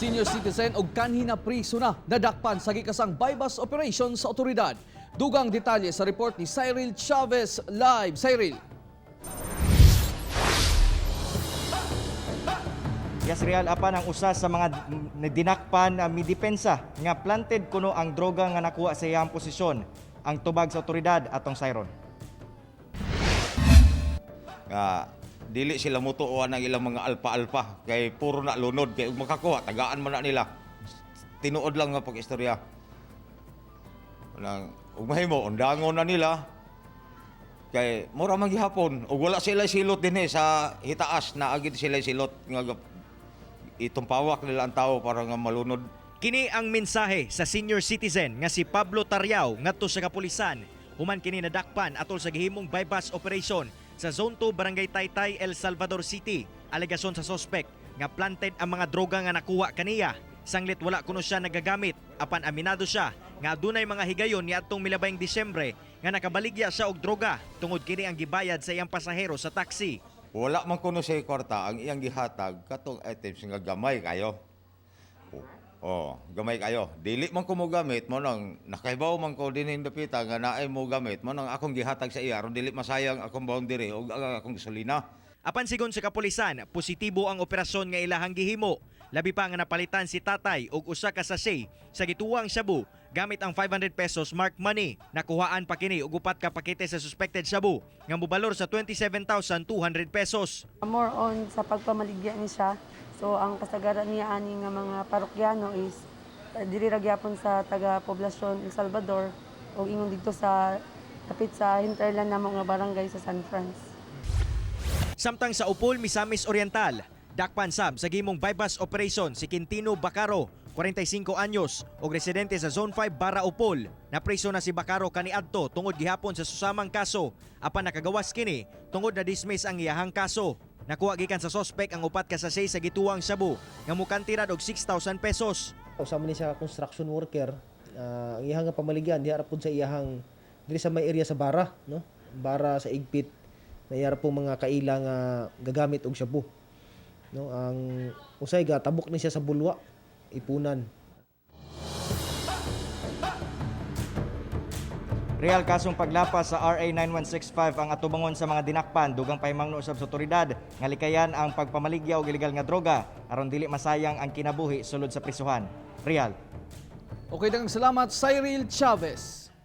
Senior citizen og kanhi na priso na nadakpan sa gikasang buy-bust operation sa otoridad. Dugang detalye sa report ni Cyril Chavez live. Cyril. Yes, Real, apan ang usa sa mga dinakpan na midepensa nga planted kuno ang droga nga nakuha sa iyang posisyon. Ang tubag sa otoridad atong Sayron. Nga dili sila mutuoan ang ilang mga alpa-alpa kay puro na lunod, kay ug makakuha tagaan man na nila. Tinuod lang nga pag-istorya. Nang ug mahimo undangon na nila kay mura man gihapon ug wala sila silot dinhi sa hitaas na agid sila silot nga itumpawak nila ang tao para nga malunod. Kini ang mensahe sa senior citizen nga si Pablo Tariao ngadto sa kapulisan. Human kini nadakpan atol sa gihimong bypass operation sa Zone 2, Barangay Taytay, El Salvador City. Alegasyon sa sospek nga planted ang mga droga nga nakuha kaniya. Sanglit wala kuno siya nagagamit, apan aminado siya nga adunay mga higayon niadtong milabayng Disyembre nga nakabaligya siya og droga tungod kini ang gibayad sa iyang pasahero sa taxi. Wala man kuno siya kwarta, ang iyang gihatag katong items nga gamay kayo. Oh, gamay kayo. Dili man ko mo gamit mo nang nakaibaw man ko dinhi dapita nga naay mo gamit mo nang akong gihatag sa iya aron dili masayang akong boundary ug ang akong gasolina. Apan sigon sa kapulisan, positibo ang operasyon nga ilahang gihimo. Labi pa nga napalitan si tatay og usa ka sachet sa gituwang shabu gamit ang 500 pesos mark money. Nakuhaan pa kini og upat ka pakete sa suspected shabu nga mobalor sa 27,200 pesos. More on sa pagpamaligya ni siya. So ang kasagaran niya ani nga mga parokyano is diri ra gyapon sa taga poblasyon El Salvador ug ingon didto sa kapit sa hinterland namo nga barangay sa San Franz. Samtang sa Upol, Misamis Oriental, dakpan sab sa gimong bypass operation si Quintino Bacaro, 45 anyos, og residente sa Zone 5 Bara, Upol. Napriso na si Bacaro kaniadto tungod gihapon sa susamang kaso, apan nakagawas kini tungod na dismiss ang iyahang kaso. Nakuha gikan sa sospek ang upat ka sachet sa gituwang shabu nga mukantirad og 6,000 pesos. Usa man ni siya construction worker. Ang iyahang nga pamaligyan diha ra pud sa iyahang diri sa may area sa Bara, no? Bara sa Igpit na iya ra pong mga kaila nga gagamit og shabu. No, ang usay ga tabok ni siya sa bulwa, ipunan. Real, kasong paglapas sa RA 9165 ang atubangon sa mga dinakpan. Dugang pahimangno usab sa otoridad nga likayan ang pagpamaligya og ilegal nga droga aron dili masayang ang kinabuhi sulod sa prisuhan. Real. Okay, daghang salamat, Cyril Chavez.